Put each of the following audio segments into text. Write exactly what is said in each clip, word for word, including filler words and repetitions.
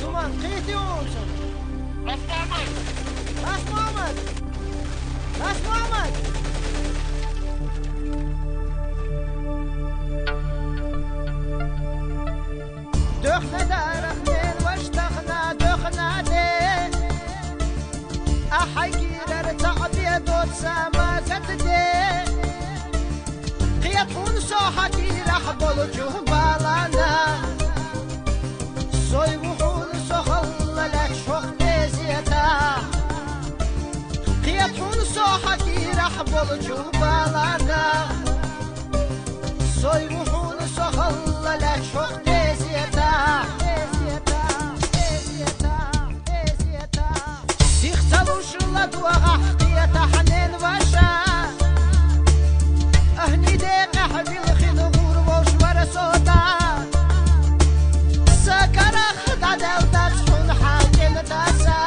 Думан, кхетий хьона? Дас Мухьаммад! Дас Мухьаммад! Дас Мухьаммад! Дохна дарах мен ваштахна дохна де. Ахьа кӀирар цӀа бе доца магат де. Кхета хьона со хьа кӀирахь болчу балана. Сой ву хьона со халла лаьтташ хӀокху тезета. Кхета хьона со хьа кӀирахь болчу балана. Сой ву хьона со халла лаьтташ хӀокху тезета. Сих ца луш ладогӀахь кхетахь мен ваша. Ахьа декъехь вилхина гӀур волуш вара со да. Са карах дӀадаьлла дац хьуна хьан кӀентан са.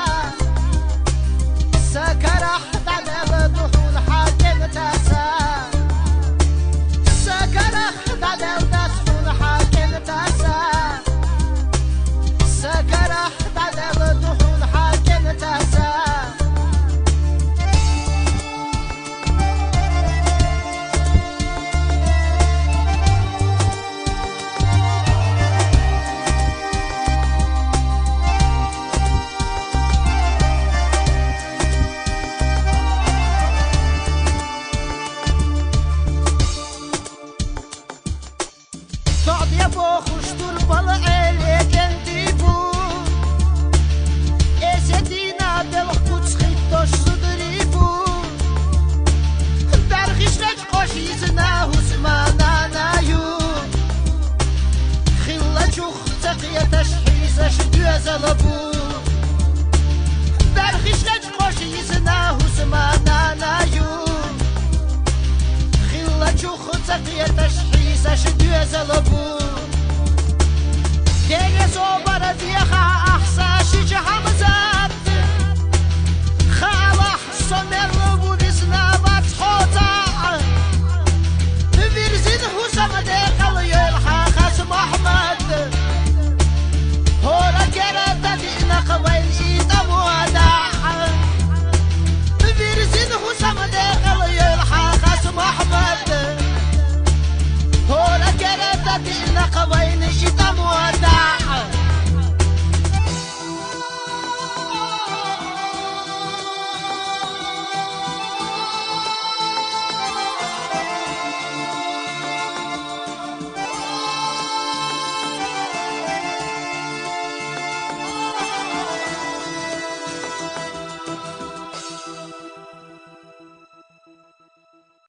Са карах дӀадаьлла ду хьуна хьан кӀентан са. Са карах дӀадаьлла дац хьуна хьан кӀентан са. Са карах дӀадаьлла ду хьуна хьан кӀентан са. ТоӀ де бохуш тур бала Ӏеле кӀентий бу. Эсе дийна белха куц хӀиттош зударий бу. Дархиш хечу къош йизна хӀусаман нана ю. Хиллачух ца кхеташ хьийзаш доьзал бу. Дархиш хечу къош йизна хӀусаман нана ю. Хиллачух ца кхеташ хьийзаш доьзал бу. Дела собар деха